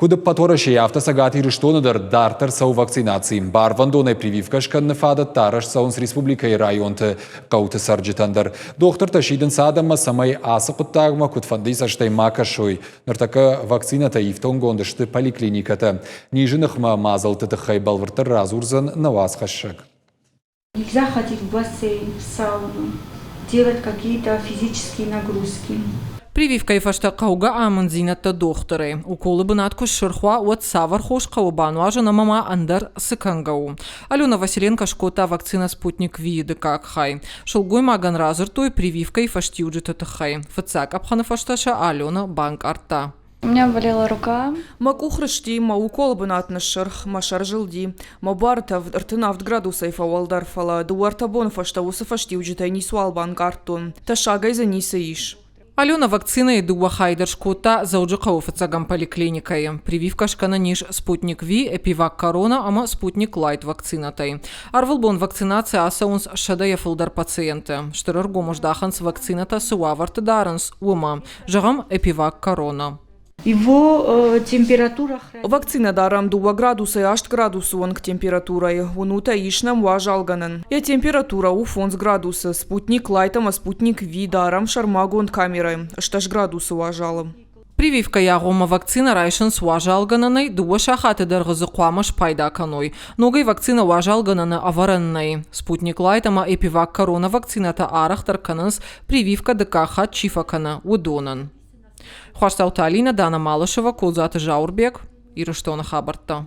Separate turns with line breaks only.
Куыд ӕппӕт Уӕрӕсейы, афтӕ Цӕгат Ирыстоны дӕр дарддӕр цӕуы вакцинаци. Барвӕндонӕй прививкӕ скӕныны фадӕттӕ арӕзт цӕуынц республикӕйы районты хъӕуты цӕрджытӕн дӕр. Дохтыртӕ сидынц адӕммӕ, цӕмӕй ацы хъуыддагмӕ куыдфӕндыйы цӕстӕй ма кӕсой. Ныртӕккӕ вакцинӕтӕ ифтонггонд сты поликлиникӕтӕ. Низы ныхмӕ мадзӕлтты тыххӕй бӕлвырддӕр радзурдзӕн нӕ уацхӕссӕг.
Нельзя ходить в бассейн, в сауну, делать какие-то физические нагрузки.
Прививкӕйы фӕстӕ хъӕугӕ амынддзинӕдтӕ дохтырӕй. Уколы бынат куы ссырх уа, уӕд цавӕр хос хъӕуы бануазын ӕмӕ ма ӕндӕр цы кӕнгӕ у? Алена Василенко скодта вакцинӕ «Спутник V-йы дыккаг хай. Сылгоймагӕн радзырдтой прививкӕйы фӕстиуджыты тыххӕй. Фыццаг къӕпхӕны фӕстӕ сӕ Алена банкъардта.
У меня болела рука.
Мӕ къух рысти, мӕ уколы бынат ныссырх, мӕ сӕр зылди. Мӕ буары тӕвд 37 градусӕй фӕуӕлдӕр, фӕлӕ дыууӕ-ӕртӕ боны фӕстӕ уыцы фӕстиуджытӕй ницуал банкъардтон. Тӕссагӕй дзы ницы ис.
Алена вакцинӕйы дыууӕ хайы дӕр скодта Дзӕуджыхъӕуы фыццӕгӕм поликлиникӕйы. Прививкӕ скӕнӕн ис «Спутник V», «Эпивак Корона» ӕмӕ «Спутник Лайт» вакцинӕтӕй. Ӕрвылбон вакцинаци ацӕуынц сӕдӕйӕ фылдӕр пациенты. Стыр ӕргом здахынц вакцинӕтӕ цы уавӕрты дарынц, уымӕ. Зӕгъӕм, «Эпивак Корона».
Его температура
Вакцинӕ дарӕм дыууӕ градусӕй аст градусы онг температурӕйы. Уынутӕ ис нӕм уазалгӕнӕн. Йӕ температурӕ у фондз градусы. Спутник Лайт ӕмӕ Спутник Ви дарӕм сӕрмагонд камерӕйы 18 градусы уазалы.
Прививкӕйы агъоммӕ вакцинӕ райсынц уазалгӕнӕнӕй, дыууӕ сахаты дӕргъы дзы хъуамӕ спайда кӕной. Ногӕй вакцинӕ уазалгӕнӕны ӕвӕрӕн нӕй. Спутник Лайт ӕмӕ Эпивак Корона вакцинӕтӕ арӕхдӕр кӕнынц, прививкӕ дыккаг хатт чи фӕкӕны, уыдонӕн. Хуасдзауты Алинӕ, Дана Малышева, Кодзаты Зауырбег, Ирыстоны хабӕрттӕ.